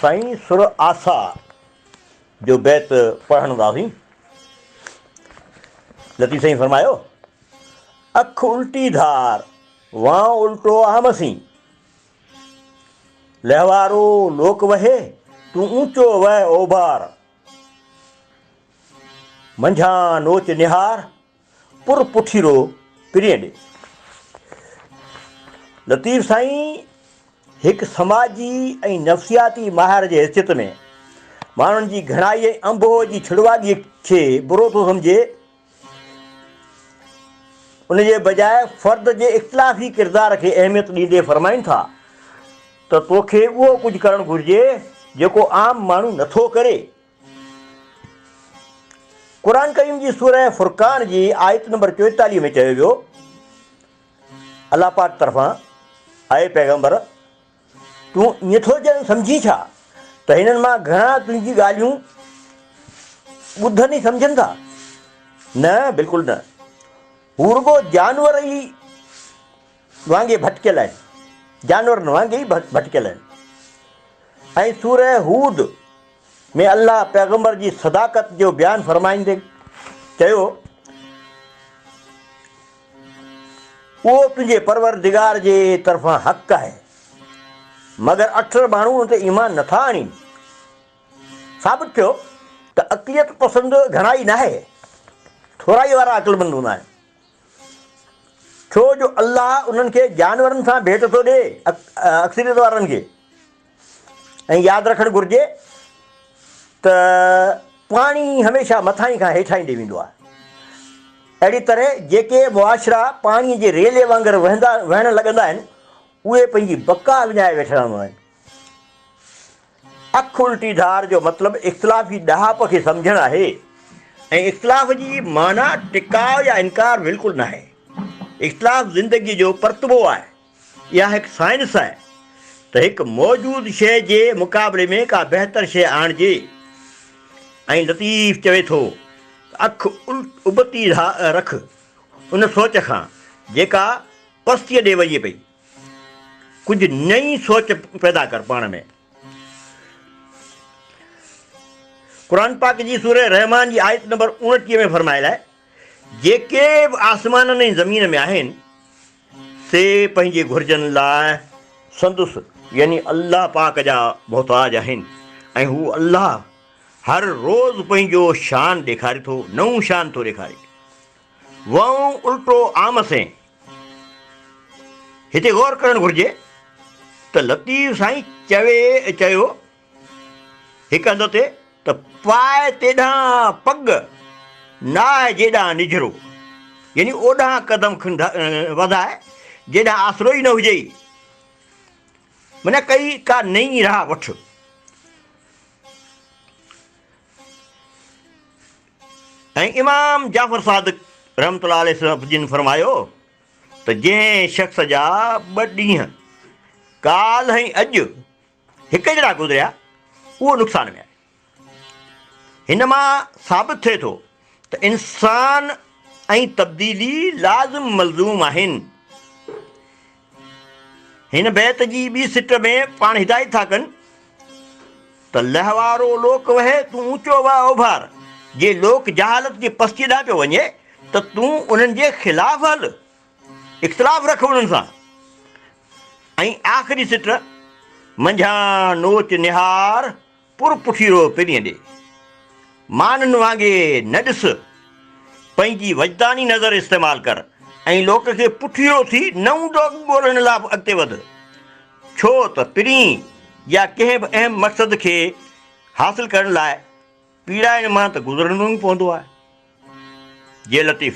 سائين سر آسا جو بيت پڙهنداسين. لطيف سائين فرمايو، اک الٽي ڌار، وانء الٽو عام سين. لهوارو لوڪ وهي، تون اونچو وهه اوڀار. منجهان نوچ نهار، پر پٺيرو پرينء ڏي. لطيف سائين هڪ سماجي ۽ نفسياتي ماهر جي حيثيت ۾ ماڻهن جي گهڻائي ۽ انبوهه جي ڇڙواڳيء کي برو ٿو سمجهي، ان جي بجاء فرد جي اختلافي ڪردار کي اهميت ڏيندي فرمائين ٿا ته توکي اهو ڪجهه ڪرڻ گهرجي جيڪو عام ماڻهو نٿو ڪري. قرآن ڪريم جي سوره فرقان جي آيت نمبر 44 ۾ چيو ويو، الله پاڪ طرفان، اي پيغمبر! تون ائين ٿو ڄڻ سمجهين ڇا ته هنن مان گهڻا تنهنجي ڳالهيون ٻڌن ۽ سمجهن ٿا؟ نه، بلڪل نه. هو رڳو جانور ئي وانگي ڀٽڪيل آهن، جانورن وانگي ئي ڀٽڪيل آهن. ۽ سوره هود ۾ الله پيغمبر جي صداقت جو بيان فرمائيندي چيو، اهو تنهنجي پروردگار جي طرفان حق آهي، مگر اڪثر ماڻهو ان تي ايمان نٿا آڻين. ثابت ٿيو ته عقليت پسند گهڻائي ناهي، ٿورائي وارا عقلمند هوندا آهن. ڇو جو الله انهن کي جانورن سان ڀيٽ ٿو ڏئي، اڪثريت وارن کي. ۽ ياد رکڻ گهرجي ته پاڻي هميشه مٿاهين کان هيٺاهين ڏي ويندو آهي. اهڙي طرح جيڪي معاشرا پاڻي جي ريلي وانگر وهندا وهڻ لڳندا آهن، اهي پنهنجي بقا وڃائي ويٺا هوندا آهن. اک الٽي ڌار جو مطلب اختلافي ڏاهپ کي سمجهڻ آهي ۽ اختلاف جي معنيٰ ٽڪاء يا انڪار بلڪل ناهي. اختلاف زندگيء جو پرتوو آهي. اها هڪ سائنس آهي ته هڪ موجود شيء جي مقابلي ۾ ڪا بهتر شيء آڻجي ۽ لطيف چوي ٿو ته اک ابتي رک ان سوچ کان جيڪا پستيء ڏي وڃي پئي. ڪجهه نئين سوچ پيدا ڪر پاڻ ۾. قرآن پاڪ جي سورة رحمان جي آيت نمبر 29 ۾ فرمايل آهي، جيڪي به آسمانن ۽ زمين ۾ آهن، سي پنهنجي گهرجن لاء سندس يعني الله پاڪ جا محتاج آهن ۽ هو الله هر روز پنهنجو شان ڏيکاري ٿو، نئون شان ٿو ڏيکاري. وئون الٽو عام سين. هتي غور ڪرڻ گهرجي ته لطيف سائين چوي چيو هڪ هنڌ تي ته پاء تيڏانهن پڳ، ناهه جيڏانهن نجهرو. يعني اوڏانهن قدم وڌاء جيڏانهن آسرو ئي نه هجئي. معنيٰ ڪئي ڪا نئين راهه وٺ. ۽ امام جعفر صادق رحمة الله عليه جن فرمايو ته جنهن شخص جا ٻه ڏينهن ڪالهه ۽ اڄ هڪ جهڙا گذريا، اهو نقصان ۾ آهي. هن مان ثابت ٿئي ٿو ته انسان ۽ تبديلي لازم ملزوم آهن. هن بيت جي ٻي سٽ ۾ پاڻ هدايت ٿا ڪن ته لهوارو لوڪ وهي، تون اوچو وهه اوڀار. جي لوڪ جهالت جي پستيء ڏانهن پيو وڃي ته تون انهن جي خلاف هل. اختلاف رک انهن سان. ۽ آخري سٽ، منجهان نوچ نهار، پر پٺيرو پرينء ڏي. مانن وانگي نه ڏس، پنهنجي وجداني نظر استعمال ڪر ۽ لوڪ کي پٺيرو ٿي نئون ڊوڳ ڳولڻ لاء به اڳتي وڌ. ڇو ته پرين يا ڪنهن به اهم مقصد کي حاصل ڪرڻ لاء پيڙائن مان ته گذرڻو ئي پوندو آهي. جي لطيف.